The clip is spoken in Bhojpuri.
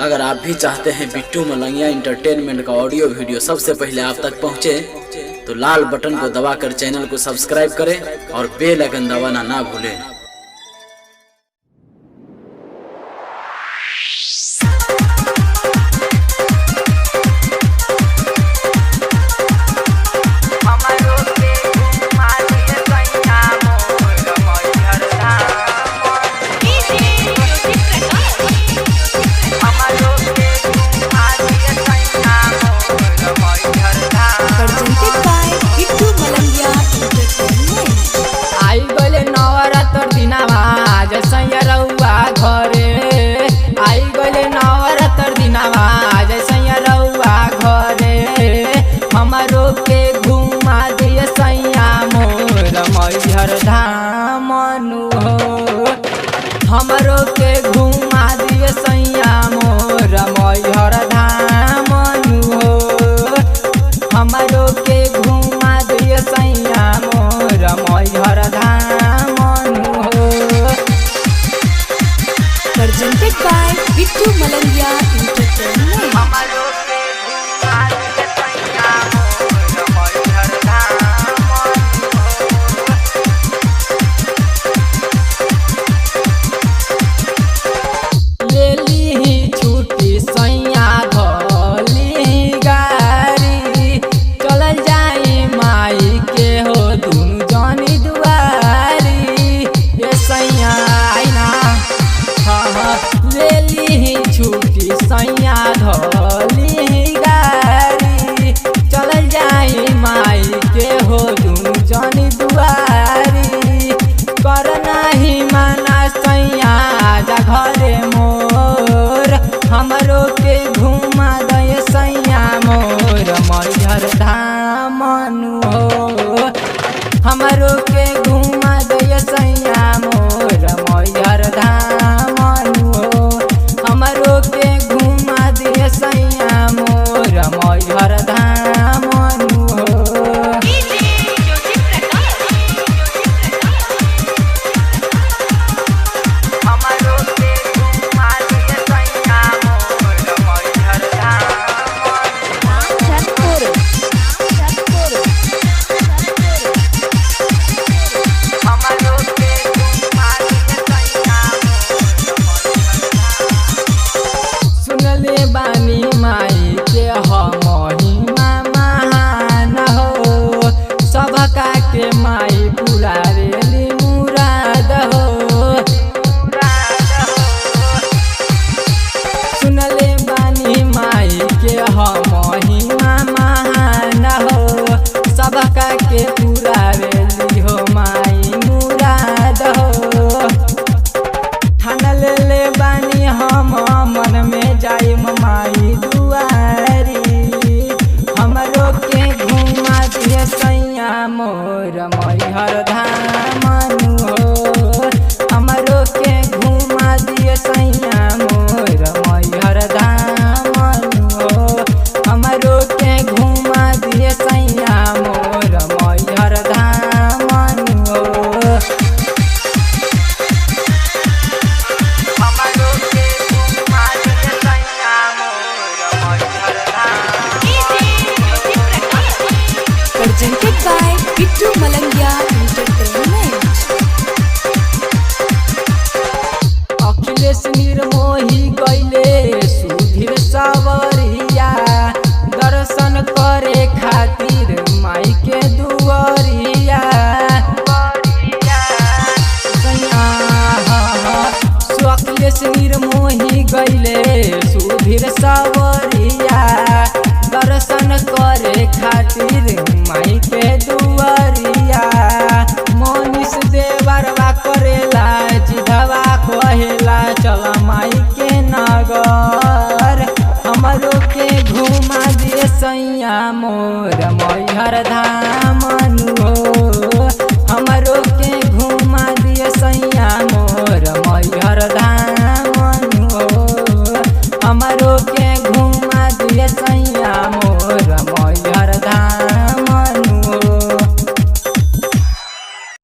अगर आप भी चाहते हैं बिट्टू मलंगिया इंटरटेनमेंट का ऑडियो वीडियो सबसे पहले आप तक पहुंचे, तो लाल बटन को दबाकर चैनल को सब्सक्राइब करें और बेल आइकन दबाना ना भूलें। हमरो के घुमा दिए सैया मोर मैहर धाम। हमरो के घुमा दिए सैया मोर मैहर धाम। Presented by Bittu Malangia Entertainment. आई गइले नवरात्र दिनावा आज सैया रउआ घरे। आई गइले नवरात्र दिनावा आज सैया रउआ घरे। हमरो के घुमा दिए सैया मोर मैहर धाम नु हो। हमरो के घुमा दिए सैया मोर मैहर धाम नु हो। हमरो के घुमा दिए सैया मोर मैहर धाम नु हो। Presented by Bittu Malangia Entertainment. हमरो के घुमा दिए सैया मोर मैहर धाम। लेली छुट्टी सैया धली गाड़ी, चलल जाई माई के हो दुनु जनी दुआरी। ये सैया आइना हाँ हाँ। लेली छुट्टी सैया धली गाड़ी, चलल जाई माई के हो दुनु जनी दुआरी। कर नाही माना सैया जा घरे मोर, हमरो के घुमा दे सैया मोर मैहर धाम नु हो। हमरो के घुमा दे सैया मोर मैहर धाम नु हो। हमरो के घुमा दे सैया मोर मैहर धाम नु हो। हमरो के घुमा दिए सैया मोर मैहर धाम। हमरो के घुमा दिए सैया मोर मैहर धाम। सुनले बानी माई के हम महिमा महान हो, सबका के माई पुरारेली मुराद हो। सुनले बानी माई के हम महिमा महान हो, सबका के पुरारेली हो माई मुराद हो। ठान ले बानी हम मन में जाइम माई दुआरी, हमरो के घुमा दिए सैया मोर मैहर धाम नु हो। हमरो के घुमा दिए सैया मोर मैहर धाम नु हो। हमरो के घुमा दिए सैया मोर मैहर धाम नु हो। हमरो के घुमा दिए सैया मोर मैहर धाम। Presented by Bittu Malangia Entertainment. Akhilesh Nirmohi गइले सुधीर सावरिया, दर्शन करे खातिर माई के दुआरिया। सैया हाँ हाँ। सो अखिलेश निर्मोही गइले सुधीर सावरिया, दर्शन करे खातिर माई के दुआरिया।